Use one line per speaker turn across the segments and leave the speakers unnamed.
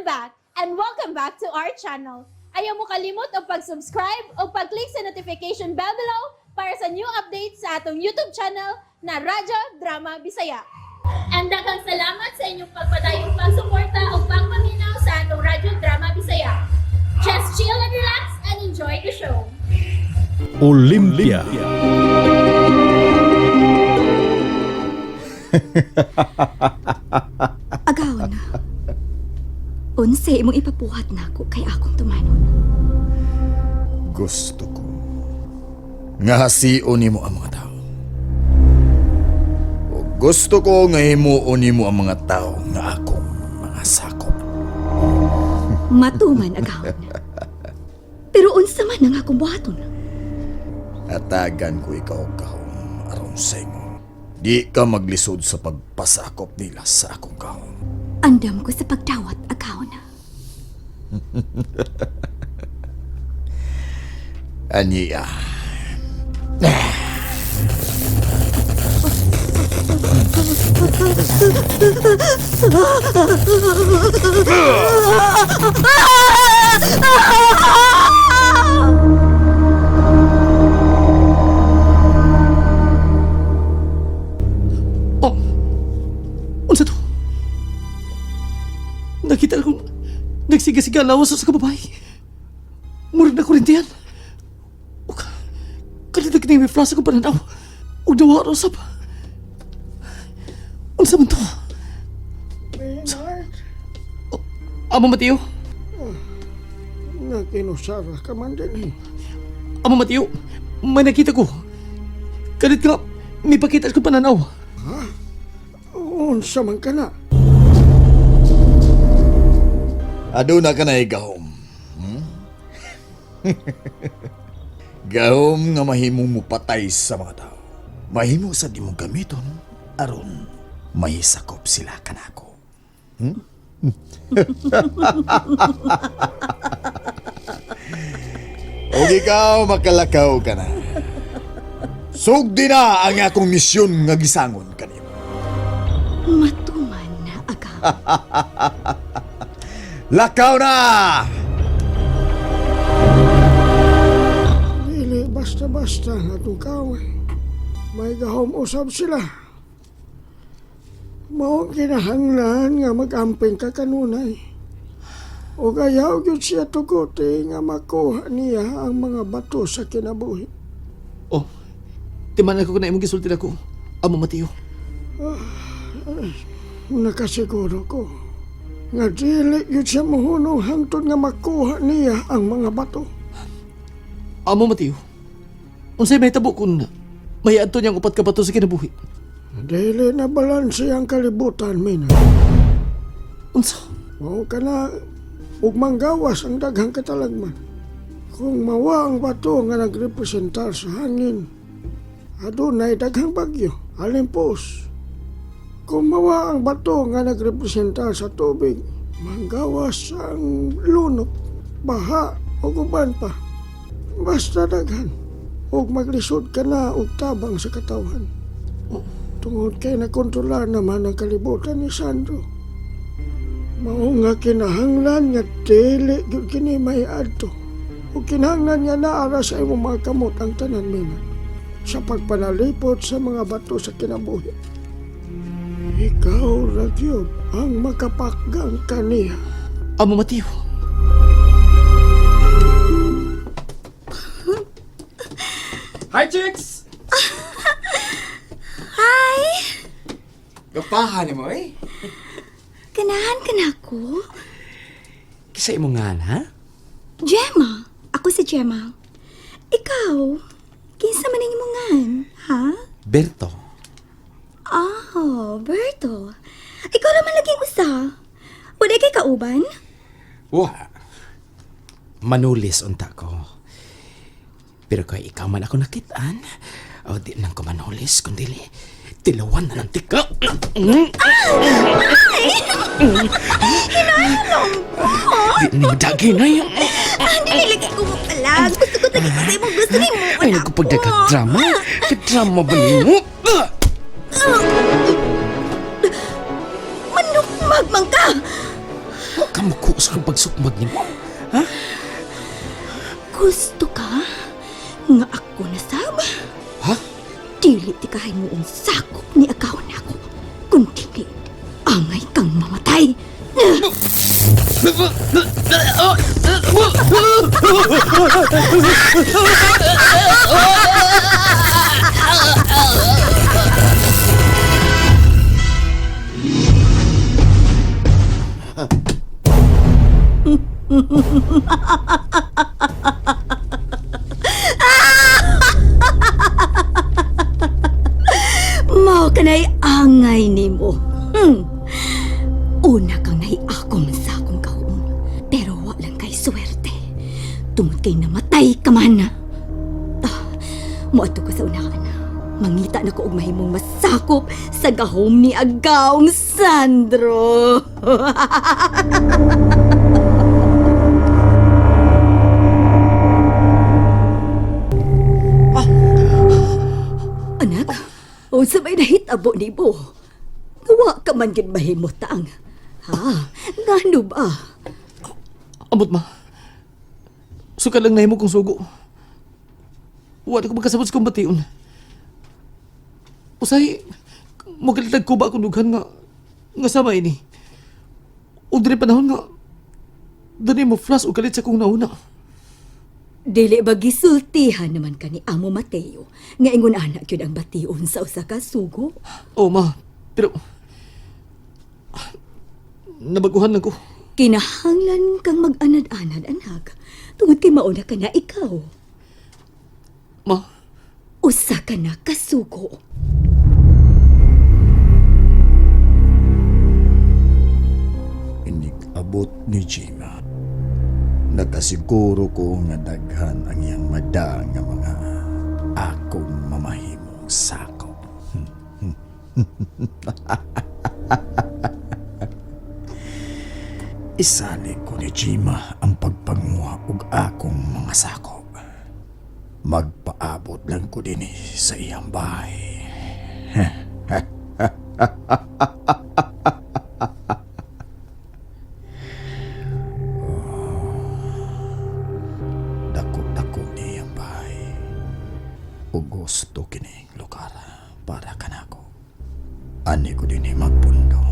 I'm back and welcome back to our channel. Ayaw mo kalimot og pag-subscribe o pag-click sa notification bell below para sa new updates sa atong YouTube channel na Radyo Drama Bisaya. And daghang salamat sa inyong pagpadayong pagsuporta o pagpaminaw sa atong Radyo Drama Bisaya. Just chill and relax and enjoy the show.
Olympia.
Agaw na. Unsay imong ipapuhat nako kay akong tumanon.
Gusto ko nga hasion nimo ang mga tao. O gusto ko nga himuon nimo ang mga tao nga akong mga sakop.
Matuman agaw na. Pero unsa man ang akong buhaton?
Hatagan ko ikaw og gahom aron sa imo. Di ka maglisod sa pagpasakop nila sa akong gahom.
Andam ko sa pagdawat agaw na.
Aniya.
Oh! Unsa to? Nakita akong nagsiga-siga lawas sa kababae. Murag na kurintiyan. O ka, kalidag na may flash akong pananaw. O nawa usap. Unsa man to?
Maynard,
Amo Mateo?
nakinusara ka man din eh.
Amo Mateo, may nakita ko. Kalit ka, may pakita akong pananaw.
Unsa man ka na.
Aduna ka na gahom. Hmm? Gahom nga mahimong mupatay sa mga tao. Mahimo sa di mo gamiton aron mahisakop sila kanako. Hmm? Og ikaw makalakaw ka na. Sugdi na ang akong misyon nga gisangon kanimo.
Matuman na agaw.
Lakaw na!
Dili basta-basta ang atong kaaway. May gahom usab sila. Mao kinahanglan nga mag-amping ka kanunay. O ayaw gyud siya tuguti nga makuha niya ang mga bato sa kinabuhi.
Oh, timanan ko na imong gisulti ako. Amo Mateo.
Nakasiguro ko nga dili gyud siya mohunong hangtod nga makuha niya ang mga bato.
Amo Mateo. Unsay mahitabo kung may adto niyang upat ka bato sa kinabuhi?
Dili na balanse ang kalibutan, Mina.
Unsa?
Mao ka na ug manggawas ang daghang katalagman. Kung mawa ang bato nga nagrepresentar sa hangin, adunay daghang bagyo, alimpos. Kung mawa ang bato nga nagrepresentar sa tubig, manggawas ang lunok, baha ug uban pa. Basta daghan ug maglisod ka na og tabang sa katawhan. Tungod kay nakontrolar naman ang kalibutan ni Sandro. Mao nga kinahanglan nga dili gyud kini may adto. Ug kinahanglan nga naara sa imong mga kamot ang tanan mina sa pagpanalipot sa mga bato sa kinabuhi. Ikaw ra gyud ang makapakgang kaniya.
Amo Mateo.
Hi, chicks!
Hi!
Gapahan mo eh.
Ganahan ka na ako?
Kisa imo nga ha?
Gemma! Ako si Gemma. Ikaw, kinsa man ang imong ngan, ha?
Berto.
Oh, Berto. Ikaw naman laging usa. Wala kay kauban?
Wa. Manulis unta ko. Pero kay ikaw man ako nakitaan, o di nang ko manulis, kundi tilawan na ng tika. Di na dagi na yun.
Ah, dili lagi ko mo pala. Gusto ko lagi sa imong gusto nimo.
Ay, nagkapagdagag-drama. Kadrama ba nimo?
Manukmag man ka!
Wa ka Kamuko sa kang pagsukmag nimo.
Gusto ka nga ako nasab?
Ha?
Dili ti kahay mo ang sakop ni agaw nako. Kung dili, angay kang mamatay. Mao kanay angay nimo. Una kang naiakom sa akong kahuom. Pero wa lang kay swerte. Tungod kay namatay ka man. Ah, moadto ko sa unahan. Mangita na ko og mahimong masakop sa gahom ni Agaong Sandro. Anak, unsa may nahitabo nimo? Wa ka man gid mahimutang. Ha? Ngano ba?
Amot ma. Suka lang nahimo kong sugo. Wala ko magkasabot sa kong bation. Usay, magalitag ko ba akong dughan nga nga sama ini. O diri panahon nga diri mo flash o kalit sa kong nauna.
Dili ba gisultihan naman ka ni Amo Mateo nga ingon anak gyud ang bation sa usa ka sugo?
Oh ma, pero nabaguhan lang ko.
Kinahanglan kang mag-anad-anad anak tungod kay mauna ka na ikaw.
Ma,
Usa ka na kasugo.
Inig-abot ni Jima. Nakasiguro ko nga daghan ang iyang mada nga mga akong mamahimong sakop. Isali ko ni Jima ang pagpanguha og akong mga sakop. Magpaabot lang ko dinhi sa iyang bahay. Dako-dako niyang bahay. Ug gusto kining lugar para kanako. Ani ko dinhi magpundo.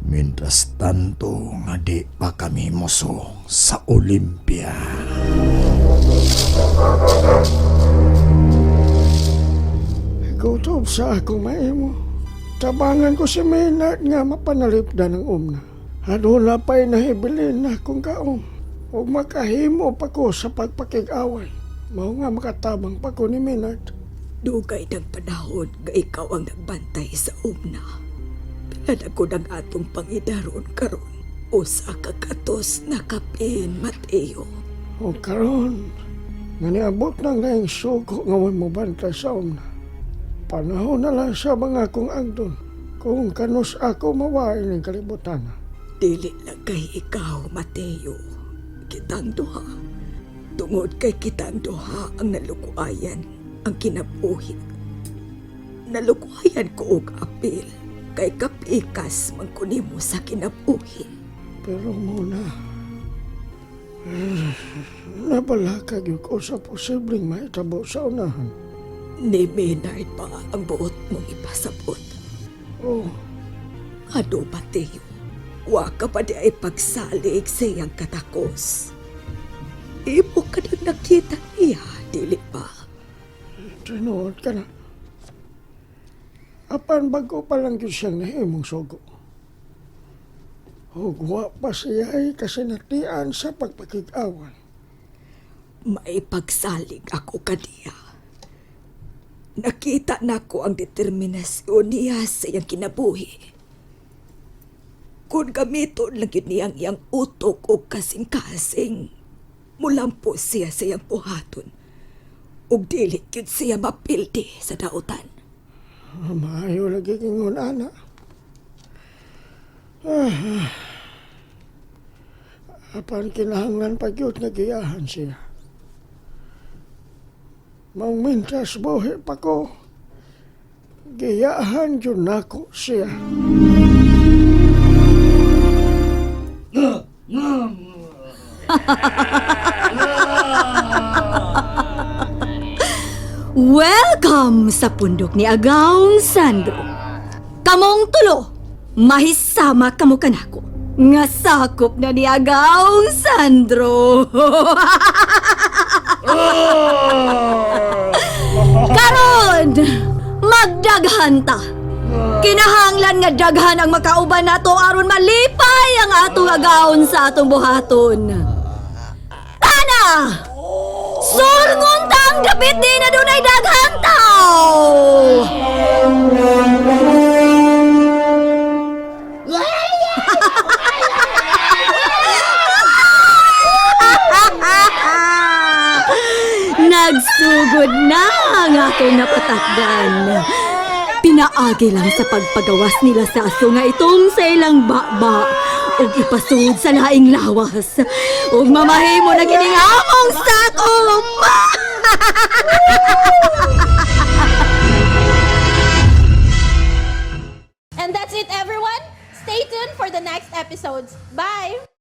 Mientras tanto nga di pa kami mosong sa Olympia.
Gutob sa akong maimo. Tabangan ko si Maynard nga mapanalipdan ng umna. Aduna pa'y nahibilin na akong kaom. Ug makahimo pa ko sa pagpakig-away. Mao nga makatabang pa ko ni Maynard.
Dugay ng panahon nga ikaw ang nagbantay sa umna. Pila na gud ang atong pangidaron karon. Usa ka katos na kapin, Mateo.
O karon, nga niabot ng laing suko nga way mobantay sa umna. Panahon na lang sa mga akong agdon kung kanus ako mawain ng kalibutan.
Dili lang kay ikaw, Mateo. Kitang duha. Tungod kay kitang duha ang nalukuayan, ang kinabuhi. Nalukuayan ko og apil, kay kapikas man ko nimo sa kinabuhi.
Pero muna, nabalakag yun ko sa posibleng mahitabo sa unahan.
Ni Maynard pa ang buot mong ipasabot.
Oh,
Ano, Mateo? Wa ka pa di ay pagsalig sa iyang katakos. Imo ka nang nakita niya, dili ba?
tinuod ka na. Apan bago pa lang yun siyang nahimong sugo. Hugwa pa siya ay kasinatian sa pagpakig-away.
Maipagsalig ako kaniya. Nakita nako ang determinasyon niya sa iyang kinabuhi. Kung gamiton lang yun niyang iyang utok o kasing-kasing, mulampo siya sa iyang buhaton. Ug dili gyud siya mapildi sa dautan.
Maayo lagi kingon ana. Ah, apan kinahanglan pa gyud nga giyahan siya. Maong mintas buhi pa ko, giyahan gyud nako siya.
Welcome sa pundok ni Agaong Sandro. Kamong tulo, mahisama kamo kanako. Nga sakop na ni Agaong Sandro. Karon, magdaghan ta. Kinahanglan nga daghan ang makauban nato aron malipay ang atong agaon sa atong buhaton. Tana! Surgon ta ang dapit di na dunay daghang tao! Nagsugod na ang atong napatakdan. Pinaagi lang sa pagpagawas nila sa aso nga itong sa ilang baba ug ipasud sa laing lawas. Ug mamahimo na kining among sakom.
And that's it, everyone. Stay tuned for the next episodes. Bye!